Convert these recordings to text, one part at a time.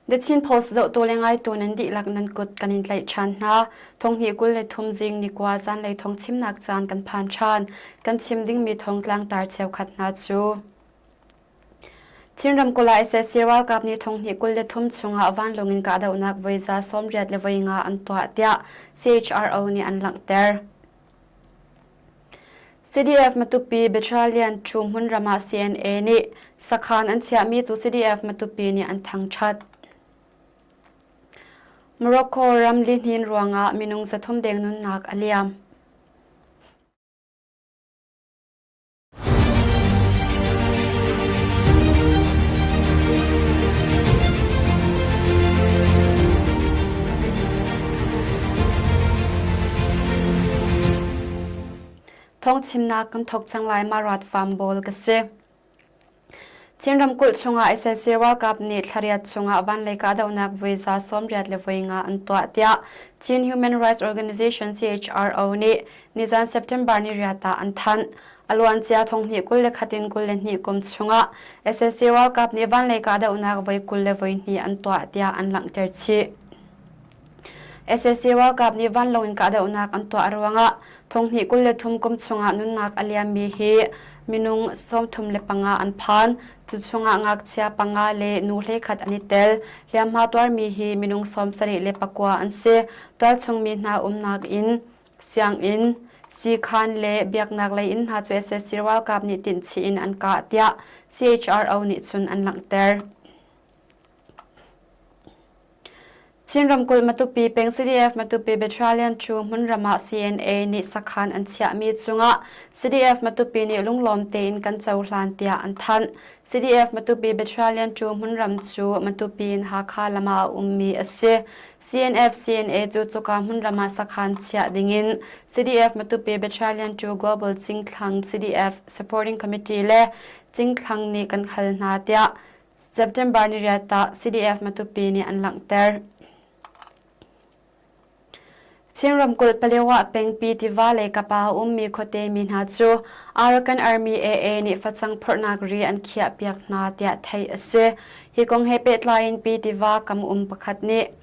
The Chin Post zohtu le ngaitu nan dihlak nan kut kan in tlaih ṭhan hna. Thonghnih 23 zing ni kua zanlei thong chimnak caan kan phan ṭhan. Kan chim dingmi thong tlangtar cheukhat hna cu. Chin ramkulh ah sac ralkap nih thonghnih 23 chungah vanlawng in kahdohnak voi za 80 le voi nga an tuah tiah CHRO nih an langhter. CDF Matupi Battalion Thu hmunram ah CNA nih sakhan an chiahmi cu CDF Matupi nih an thangṭhat. Morocco ram lihnin ruangah minung 300 deng nunnak a liam. Thawngchimnak kan thawk cang lai Marat Farm Bowl ka si. Chin ramkulh chungah sac ralkap nih thlariat chungah vanlei kahdohnak voi za 80 le voi nga an tuah tiah Chin Human Rights Organization CHRO nih nizan September ni riat ah an thanh. A luancia thonghnih 21 in 22 kum chungah sac ralkap nih vanlei kahdohnak voi 20 le voi hnih an tuah tiah an langhter chih. Sac ralkap nih vanlawng in kahdohnak an tuah ruangah thonghnih 23 kum chungah nunnak a liammi hi minung 35 an phan. Cu chungah ngakchia panga le nu hleikhat an i tel. Hliamhma tuarmi hi minung 79 an si. Tualchung mi hna umnak inn, sianginn, siikhan le biaknak lei inn hna cu sac ralkap nih tinhchih in an kah tiah CHRO nih cun an langhter. Chin ramkulh Matupi peng CDF Matupi Battalion 2 hmunram ah CNA nih sakhan an chiahmi cungah CDF Matupi nih lunglawm tein kan cohlan tiah an thanh. CDF Matupi Battalion 2 hmunram cu Matupi in Hakha lam ah a ummi a si. CNF CNA cu cuka hmunram ah sakhan chiah dingin CDF Matupi Battalion 2 Global Cingthlang CDF Supporting Committee le Cingthlang nih kan hal hna tiah September ni riat ah CDF Matupi nih an langhter. Chin ramkulh Palewa pengpi tiva le kapa a ummi khuate mi hna cu Arakan Army AA nih facang phorhnak ri an khiahpiak hna tiah theih a si. Hi kong he pehtlai in pi tiva kam um pakhat nih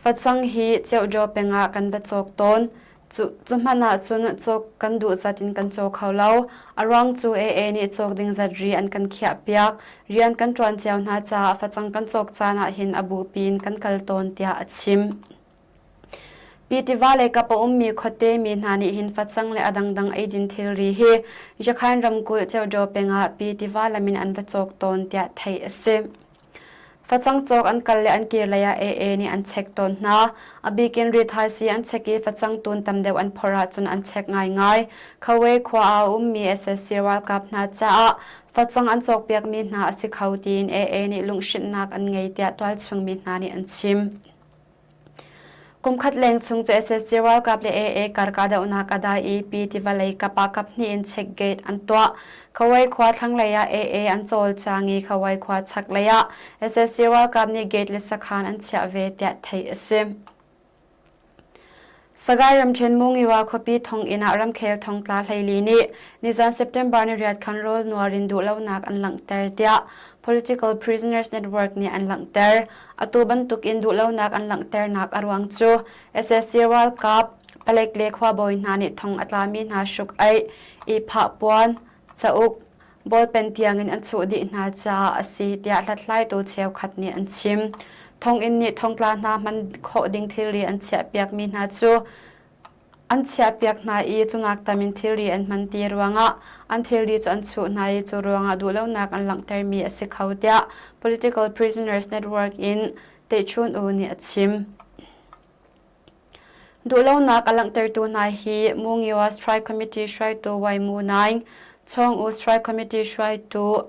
facang hi Ceuhdaw peng ah kan va cawk tawn. Cu hmanh ahcun cawk kan duh zat in kan caw kho lo. A ruang cu AA nih cawk ding zat ri an kan khiahpiak. Rian kan ṭuan cio hna caah facang kan cawk caan ahhin a bupi in kan kal tawn tiah a chim. Pi tiva le kap a ummi khuate mi hna nih hin facang le a dangdang eidin thilri hi Yakhain ramkulh Ceudaw peng ah pi tiva lam in an va cawk tawn tiah theih a si. Facang cawk an kal le an kir lei ah AA nih an check tawn hna. A bik in rithaisii an check i facang tun tam deuh an phorh ahcun an check ngaingai. Khawe khua ah a ummi sac ralkap hna caah facang an cawkpiakmi hna a si kho tiin AA nih lunghrinhnak an ngei tiah tualchung mi hna nih an chim. Kumkhat leng chung cu sac ralkap le AA kar kahdohnak a dai i Pi tiva lei kap ah kaphnih in check gate an tuah. Khawai khua thlanglei ah AA an cawlcang i Khawai khua chaklei ah sac ralkap nih gate le sakhan an chiah ve tiah theih a si. Sagaing ramṭhen Mungiwa khuapi thonginn ah ramkhel thongtla 14 nih nizan September ni riat khan rawl nuar in duhlonak an langhter tiah Political Prisoners Network nih an langhter. Atu bantuk in duhlonak an langhternak a ruang cu sac ralkap, palek le khuabawi hna nih thong a tlami hna hruk-aih, ihphah puan, cauk, ballpen tiangin an chuh dih hna caah a si tiah hlathlaitu cheukhat nih an chim. Thonginn nih thongtla hna hman khawh ding thilri an chiahpiakmi hna cu an chiahpiak hna i cunak tam in thilri an hman ti ruangah an thilri cu an chuh hna i cu ruangah duhlonak an langhtermi a si kho tiah Political Prisoners Network in Tehchun U nih a chim. Duhlonak a langhtertu hna hi Mungiwa Strike Committee hruaitu Wai Mu Naing, Chawng U Strike Committee hruaitu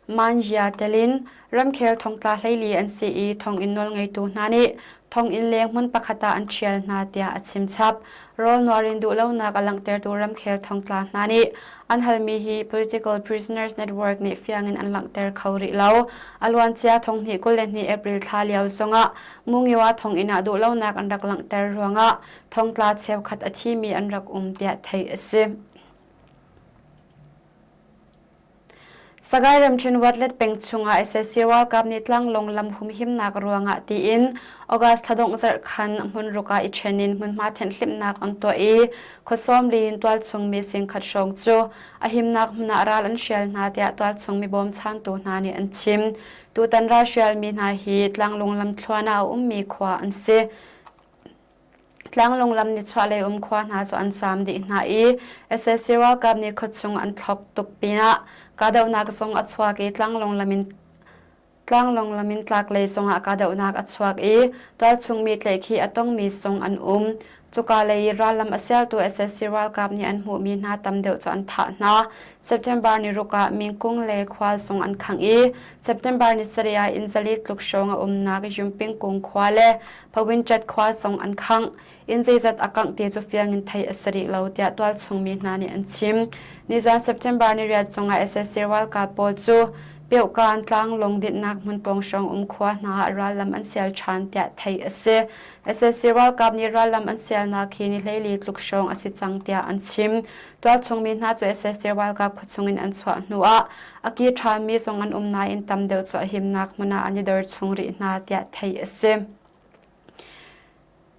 Manjia telin ramkhel thongtla 14 an si i thonginn nawlngeitu hna nih thonginn leng hmun pakhat ah an ṭhial hna tiah a chim chap. Rawl nuar in duhlonak a langhtertu ramkhel thongtla hna nih an halmi hi Political Prisoners Network nih fiang in an langhter kho rih lo. A luancia thonghnih 22 April thla lio zongah Mungiwa thonginn ah duhlonak an rak langhter ruangah thongtla cheukhat a thimi an rak um tiah theih a si. Sagaing ramṭhen Watlet peng chungah sac ralkap nih tlanglawng lam humhimnak ruangah tiin August thla dongh zarh khan hmunruk ah i ṭhen in hmunhma thenhhlimhnak an tuah i khuasawm li in tualchung mi singkhat hrawng cu a himnak hmun ah ral an hrial hna tiah tualchung mi bawmchantu hna nih an chim. Tutan ral hrialmi hna hi tlanglawng lamthluan ah a ummi khua an si. Tlanglawng lam nichuahlei um khua hna cu an saam dih hna i sac ralkap nih khuachung an thlok tuk pinah kahdohnak zong a chuak i tlanglawng lam in tlanglawng lam in tlaklei zongah kahdohnak a chuak i tualchung mi tlaihkhih a tongmi zong an um. Cuka lei i rallam a sertu sac ralkap nih an hmuhmi hna tam deuh cu an thah hna. September ni ruk ah Mingkung le khua zong an khangh i September ni sarih ah inn zali tluk hrawng a umnak Yumpingkung khua le Phawincat khua zong an khangh. Inn zeizat a kangh ti cu fiang in theih a si rih lo tiah tualchung mi hna nih an chim. Nizan September ni riat zongah sac ralkap pawl cu Peuhkan tlanglawng dinhnak hmun pawng hrawng um khua hna ah rallam an sial ṭhan tiah theih a si. Sac ralkap nih rallam an sialnak hi ni 14 tluk hrawng a si cang tiah an chim. Tualchung mi hna cu sac ralkap khuachung in an chuah hnuah a ki ṭhanmi zong an um nain tam deuh cu a himnak hmun ah an i dor chung rih hna tiah theih a si.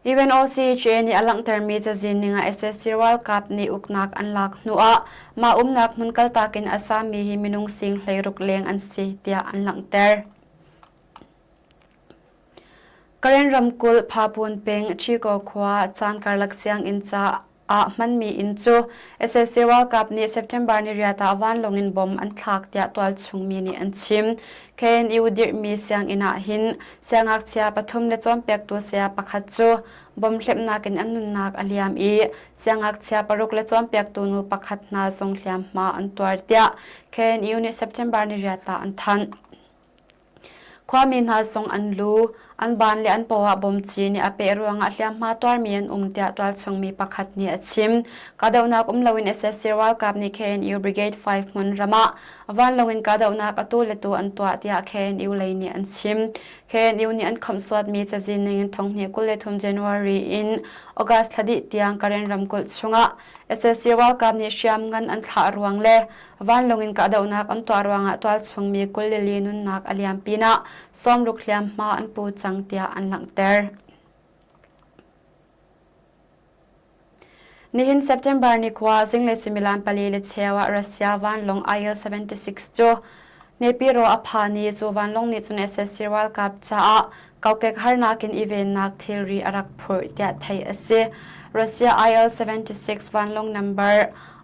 UNOCHA nih a langhtermi cazin ning ah sac ralkap nih uknak an lak hnuah mah umnak hmun kaltak in a sami hi minung sing 16 leng an si tiah an langhter. Karen ramkulh Phapun peng Chico khua caan karlak sianginn ca ah hmanmi inn cu sac ralkap nih September ni riat ah vanlawng in bom an thlak tiah tualchung mi nih an chim. KNU dirhmi sianginn ah hin siangngakchia pathum le cawnpiaktu saya pakhat cu bom hlepnak in an nunnak a liam i siangngakchia paruk le cawnpiaktu nu pakhat hna zong hliamhma an tuar tiah KNU nih September ni riat ah an thanh. Khuami hna zong an lu, an baan le an paw ah bawmci nih a peh ruangah hliamhma tuarmi an um tiah tualchung mi pakhat nih a chim. Kahdohnak um loin sac ralkap nih KNU Brigade 5 hmun ram ah vanlawng in kahdohnak atu le tu an tuah tiah KNU lei nih an chim. KNU nih an khawmhsuatmi cazin ning in thonghnih 23 January in August thla dih tiang Karen ramkulh chungah sac ralkap nih hriamngan an thlah ruang le Vanlawng in kahdohnak an tuah ruangah tualchung mi 24 nunnak a liam pinah 60 hliamhma an pu cang tiah an langhter. Nihin September ni khua zinglei suimilam pali le cheu ah Russia vanlawng IL-76 cu Naypyidaw a phan i cu vanlawng nih cun sac ralkap caah kokek harnak in i vennak thilri a rak phurh tiah theih a si. Russia IL-76 vanlawng number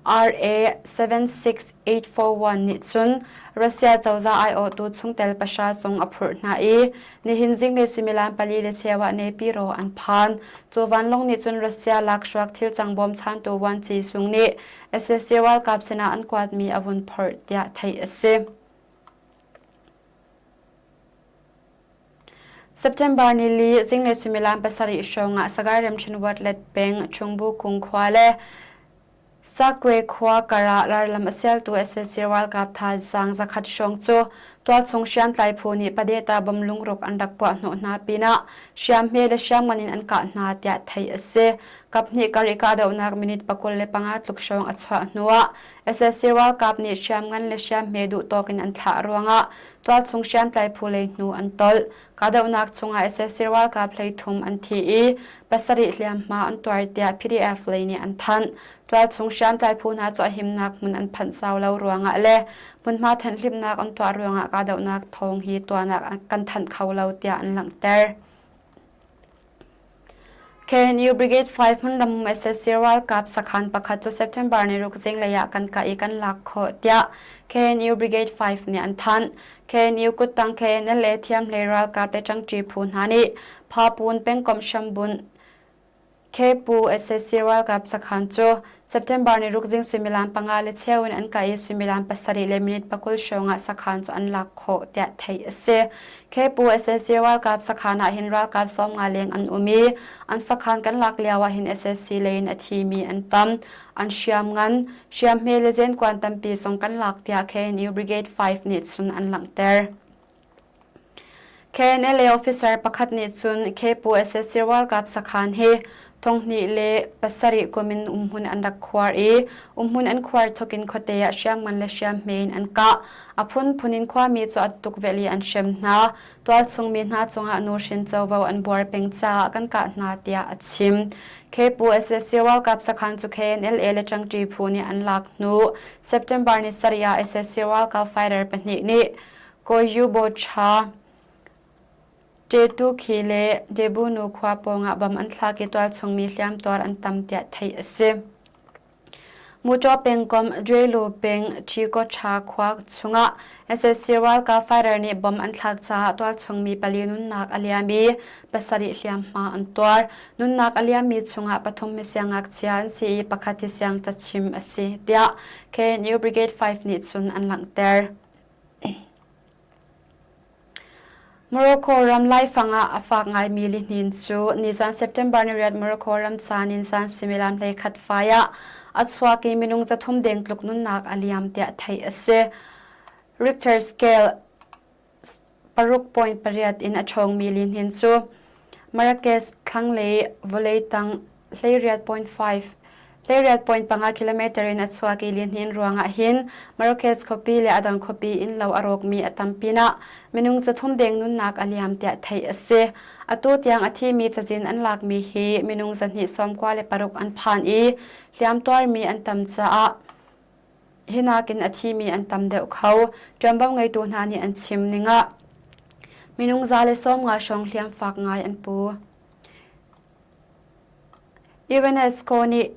RA-76841 nih cun Russia cozah aiawhtu chungtel pahra zong a phurh hna i nihin zinglei suimilam pali le cheu ah Naypyidaw an phan. Cu vanlawng nih cun Russia lakhruak thilcang bawmchantu vuanci sung nih sac ralkap sinah an kuatmi a vun phorh tiah theih a si. September nili zinglei suimilam pasarih hrawng ah Sagaing ramṭhen Watlet peng Chungbu Kung khua le Sakwe khua kar ah rallam a sialtu sac ralkap thazaang zakhat hrawng cu tualchung hriamtlai phu nih Padeta bom lungruk an rak puah hnawh hna pinah hriamhme le hriamngan in an kah hna tiah theih a si. Kaphnih kar i kahdohnak minute 25 tluk hrawng a chuah hnuah sac ralkap nih hriamngan le hriamhme duhtawk in an thlah ruangah tualchung hriamtlai phu lei hnu an tolh. Kahdohnak chungah sac ralkap 13 an thi i pasarih hliamhma an tuar tiah PDF lei nih an thanh. Tualchung hriamtlai phu hna cu a himnak hmun an phanh sau lo ruangah le hmunhma thenhhlimhnak an tuah ruangah kahdohnak thawng hi tuahnak kan thanh kho lo tiah an langhter. KNU Brigade 5 hmunram sac ralkap sakhan pakhat cu September ni ruk zinglei ah kan kah i kan lak khawh tiah KNU Brigade 5 nih an thanh. KNU kuttang KNLA thiamhlei ralkap le ṭangṭi phu hna nih Phapun pengkomh hrambunh Kpu sac ralkap sakhan cu September ni ruk zing suimilam panga le cheu in an kah i suimilam pasarih le minute pakul hrawng ah sakhan cu an lak khawh tiah theih a si. Kpu sac ralkap sakhan ah hin ralkap 50 leng an um i an sakhan kan lak lio ah hin sac lei in a thimi an tam. An hriam ngan, hriamhme le zenkuan tampi zong kan lak tiah KNU Brigade 5 nih cun an langhter. KNLA officer pakhat nih cun Kpu sac ralkap sakhan hi 2007 kum in umhmun an rak khuar i umhmun an khuar thawk in khuate ah hriamngan le hriamhme in an kah. A phunphun in khuami cu an tukvelh i an hrem hna. Tualchung mi hna cungah nuhrin covo an buar peng caah kan kah hna tiah a chim. Khepu sac ralkap sakhan cu KNLA le ṭangṭi phu nih an lak hnu September ni sarih ah sac ralkap fighter pahnih nih Koyubocha Ṭetukhi le Debunu khua pawngah bom an thlak i tualchung mi hliamtuar an tam tiah theih a si. Mutaw pengkomh Dwelu peng Ṭhikoṭha khua chungah sac ralkap fighter nih bom an thlak caah tualchung mi pali nunnak a liam i pasarih hliamhma an tuar. Nunnak a liammi chungah pathum hi siangngakchia an si i pakhat hi siangcachim a si, tiah KNU Brigade 5 nih cun an langhter. Morocco ram laifang ah a fak ngaimi lihnin cu nizan September niriat Morocco ram caan in zan suimilam 11 fai ah a chuak i minung 300 deng tluk nunnak a liam tiah theih a si. Richter scale 6.8 in a ṭhawngmi lihnin cu Marrakesh thlanglei vawlei tang 18.5 18.5 kilometer in a chuak i lihnin ruangah hin Marrakesh khuapi le a dang khuapi innlo a rawkmi a tam pinah minung 300 deng nunnak a liam tiah theih a si. Atu tiang a thimi cazin an lakmi hi minung 296 an phan i hliamtuarmi an tam caah hi nakin a thimi an tam deuh kho. Ṭuanvo ngeitu hna nih an chim ningah minung 150 hrawng hliam fak ngai an pu. UNESCO nih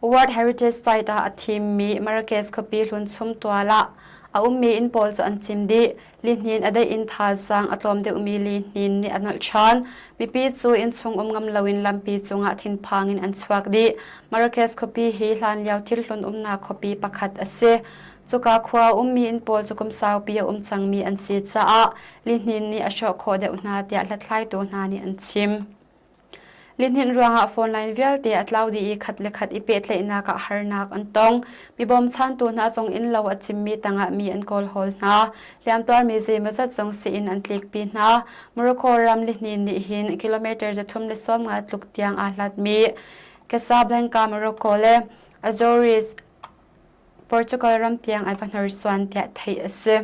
World Heritage Site ah a thimmi Marrakesh khuapi hlun chumtual ah a ummi inn pawl cu an cim dih. Lihnin a deih in thazaang a tlawm deuhmi lihnin nih a nolh ṭhan. Mipi cu innchung um ngam loin lampi cungah thinphang in an chuak dih. Marrakesh khuapi hi hlanlio thilhlun umnak khuapi pakhat a si. Cuka khua ummi inn pawl cu kum saupi a um cangmi an si caah lihnin nih a hrawh khawh deuh hna tiah hlathlaitu hna nih an chim. Lihninh ruangah phone line vialte a tlau dih i khat le khat i pehtlaihnak ah harnak an tong. Mi bawmchantu hna zong innlo a cimmi tangah mi an kawlhawl hna. Hliamtuarmi zeimawzat zong sii-inn an tlikpi hna. Morocco ram lihnin nih hin kilometer 350 tluk tiang aa hlatmi Casablanca, Morocco le Azores, Portugal ram tiang an va hnorsuan tiah theih a si.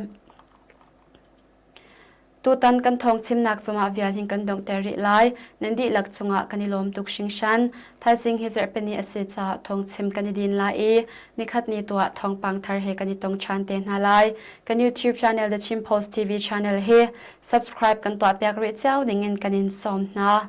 Tutan kan thawngchimnak cungah vial hin kan donghter rih lai. Nan dihlak cungah kan i lawm tuk hringhran. Thaizing hi zarhpini a si caah thawngchim kan i din lai i nikhat ni tuah thawngpang thar he kan i tong ṭhan te hna lai. Kan YouTube channel The Chin Post TV channel hi subscribe kan tuahpiak rih cio dingin kan in sawm hna.